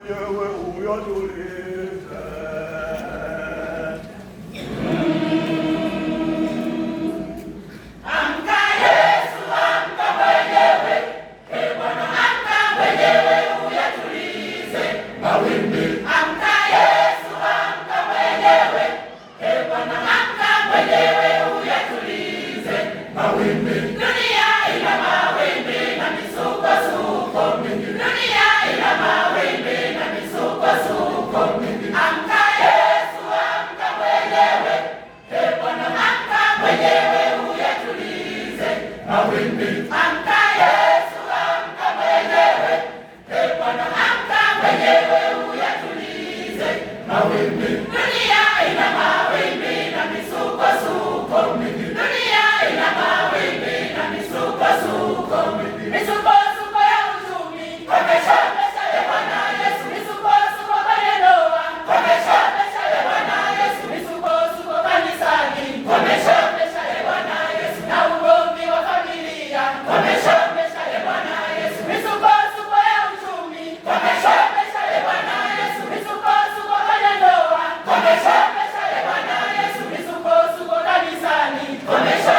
Mwenyewe uyatulize. Amka Yesu, amka mwenyewe, e Bwana, amka mwenyewe uyatulize mawimbi. Amka Yesu, amka mwenyewe, e Bwana, amka mwenyewe uyatulize mawimbi. Dunia ina mawimbi na misukosuko mingi. Dunia ina mawimbi na misukosuko mingi. Amka Yesu, amka mwenyewe, e Bwana, amka mwenyewe uyatulize mawimbi. Amka Yesu, amka mwenyewe, e Bwana, amka mwenyewe uyatulize mawimbi. Dunia ina mawimbi na misukosuko mingi. Dunia ina mawimbi na misukosuko mingi. Misukosuko ya uchumi, Komesha. e Bwana Yesu, misukosuko kwenye ndoa, Komesha. e Bwana Yesu, misukosuko kanisani, Komesha. e Bwana Yesu, na ugomvi wa familia, Komesha. e Bwana Yesu, misukosuko ya uchumi, Komesha. e Bwana Yesu, misukosuko kwenye ndoa, Komesha. e Bwana Yesu, misukosuko kanisani, Komesha.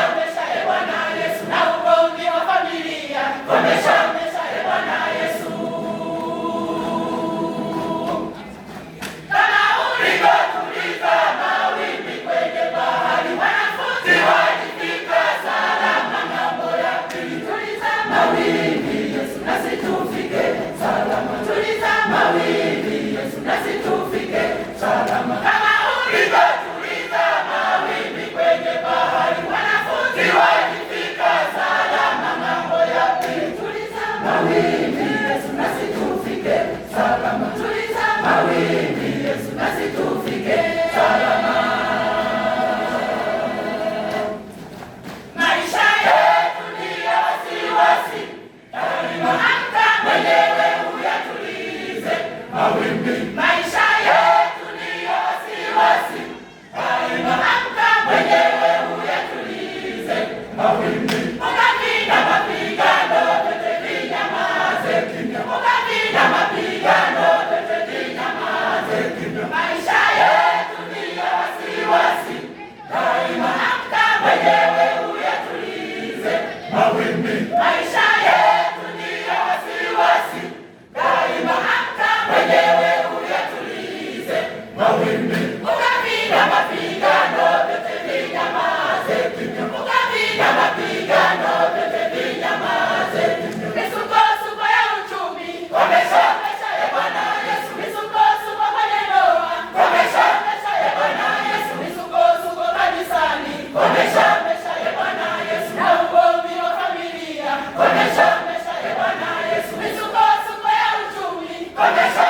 e Bwana Yesu, na ugomvi wa familia, Komesha. e Bwana Yesu. Kama ulivyotuliza mawimbi kwenye bahari, wanafunzi walifika salama ng'ambo ya pili. Tuliza mawimbi Yesu, nasi tufike salama. Tuliza mawimbi Yesu, nasi tufike salama. Kama ulivyotuliza mawimbi kwenye bahari, wanafunzi walifika salama ng'ambo ya pili. Tuliza mawimbi Yesu, nasi tufike salama. Tuliza mawimbi Yesu, nasi tufike salama. Maisha yetu ni ya wasiwasi, daima amka mwenyewe uyatulize mawimbi. Maisha yetu ni ya wasiwasi, daima amka mwenyewe uyatulize mawimbi. Ugomvi na mapigano vyote vinyamaze, Kimya. ugomvi na mapigano vyote vinyamaze. Kimya. Maisha yetu ni ya wasiwasi, daima amka mwenyewe uyatulize mawimbi. Maisha yetu ni ya wasiwasi, daima amka mwenyewe uyatulize mawimbi. Ugomvi na mapigano vyote vinyamaze, Kimya. ugomvi na mapigano vyote vinyamaze. Misukosuko ya uchumi, Komesha. e Bwana Yesu, misukosuko kwenye ndoa, Komesha. e Bwana Yesu, misukosuko kanisani, Komesha. e Bwana Yesu, na ugomvi wa familia, Komesha. e Bwana Yesu, misukosuko ya uchumi, Komesha.